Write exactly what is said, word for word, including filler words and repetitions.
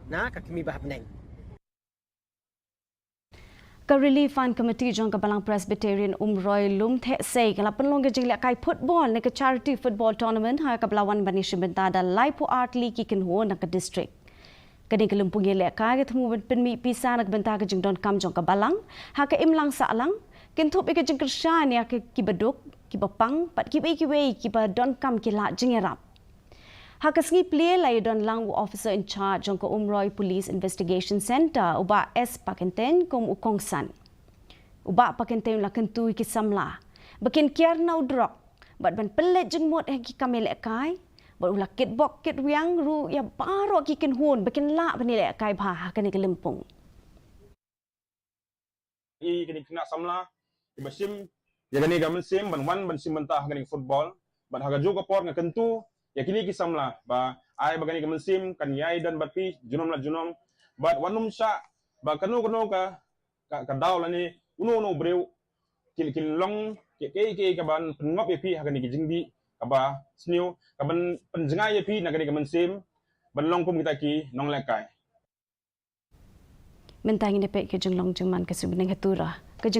na ka kmie ba ha bneng. Ka Relief Fund Committee jong ka Balang Presbyterian Umroi Lumtheh Sei ka la pynlong ka jinglehkai football ne ka charity football tournament ha kaba la wan ban ïashim bynta da laiphew ar tylli ki kynhun na ka district. Kane ka lympung ïalehkai ka thmu ban pynmih pisa na ka bynta ka jingdonkam jong ka balang ha ka imlang sahlang, kynthup ïa ka jingkyrshan ïa ki baduk, ki bapang bad kiwei kiwei kiba donkam ki lad jingïarap. Ha ka sngi plie la ïadon lang u officer in charge jong ka Umroi Police Investigation Centre, u Bah S Pakyntein, kum u kongsan. U Bah Pakyntein u la kyntu ïa ki samla ba kin kiar na u drok bad ban pynleit jingmut ha ki kam ïalehkai bad u la kitbok kitrwiang ruh ïa baroh ki kynhun ba kin lah ban ïalehkai bha ha kane ka lympung. Ïa kine ki khynnah samla kiba shim ïa kane ka mynsiem ban wan ban shim bynta ha kane ka football, bad ha kajuh ka por nga kyntu ïa kine ki samla ba ai ba kane ka mynsiem kan ïai don bad phi junom la junom, bad wat nym shah ba kano kano ka, ka, ka daw lane uno uno u briew kin, kin long kiei kiei kaban pynngop ïa phi ha kane ka jingdih kaba sniew, kaban pynjngai ïa phi na kane ka mynsiem ban long kum kita ki nonglehkai. Mynta ngin ïa peit ka jinglong jingman ka Suiñbneng ha Tura, ka jing